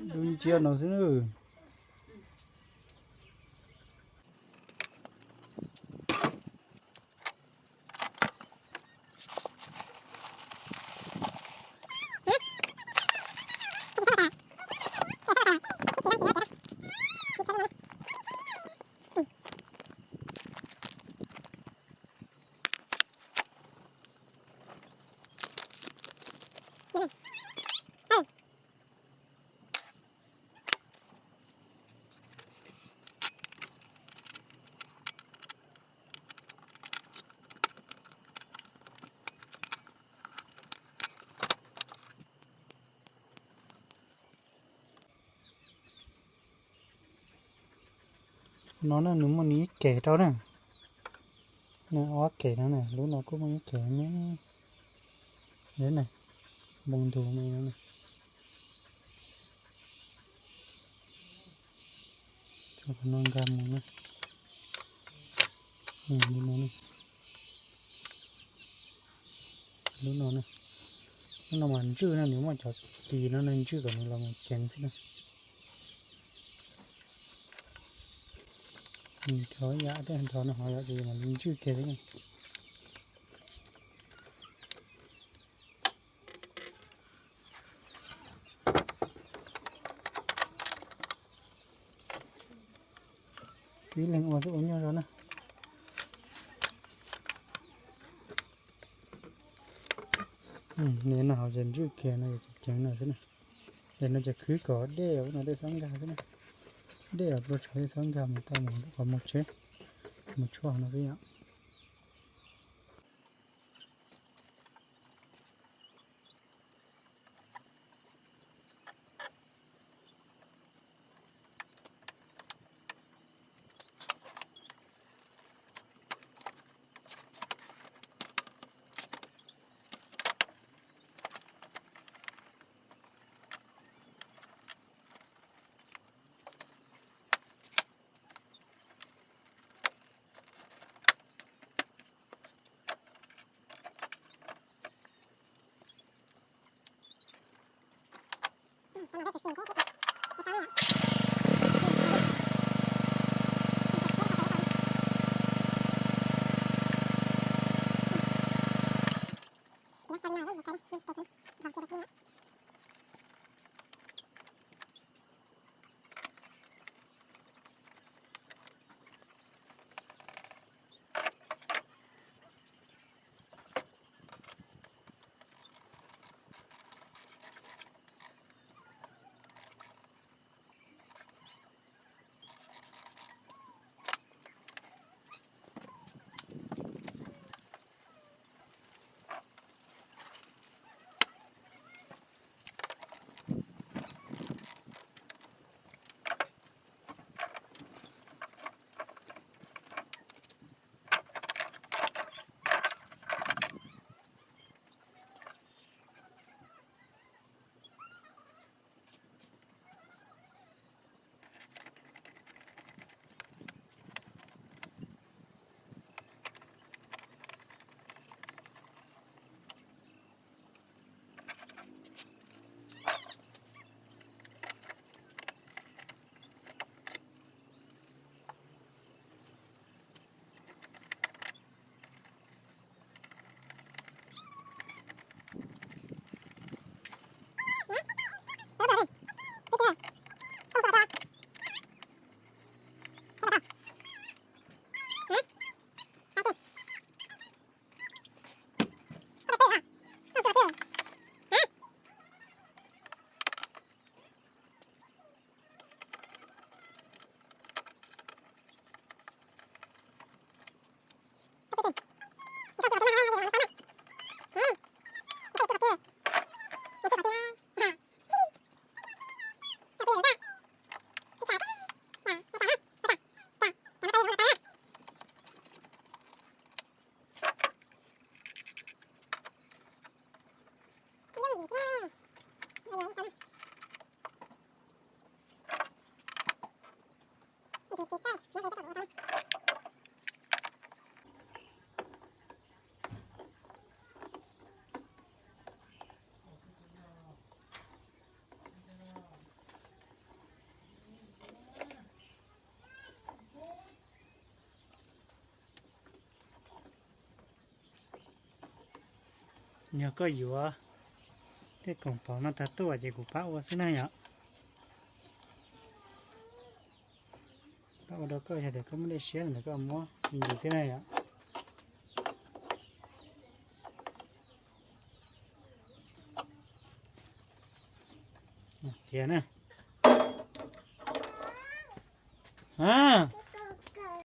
Dub nciab no xwb na. No na nws muaj nws ib kem rau na. Nws ob kem no na, lub no kuj muaj ib kem me. Lub na, npoo ntug me no na. Tso qhov no nkag mus na. Lub no na. Lub no na. Lub no mas ntswj na, nws muaj cov tis no na ntswj kom nws los mus ceev xwb na. Cov yam tej nrov no ho yog ces mas nws ntswj kiag xwb na. Ib leeg ua twb ua nyuaj zog na. Nws no hauv ces ntswj kiag no ces ceev no xwb na. Ces no ces khwv kom dej ua no tej xob nkag xwb na. Dej los pluag tshav tej xob nkag mus tau mus lub qhov muag tsheb, mus tshuaj no xwb yom. Yog koj yuav tej koom pom no tag tuaj ces kuv pab ua xwb na yom. Pab ua rau koj, yog tias koj muaj dej siab ntawd koj muab me ntsis xwb na yom. Thiab na, a,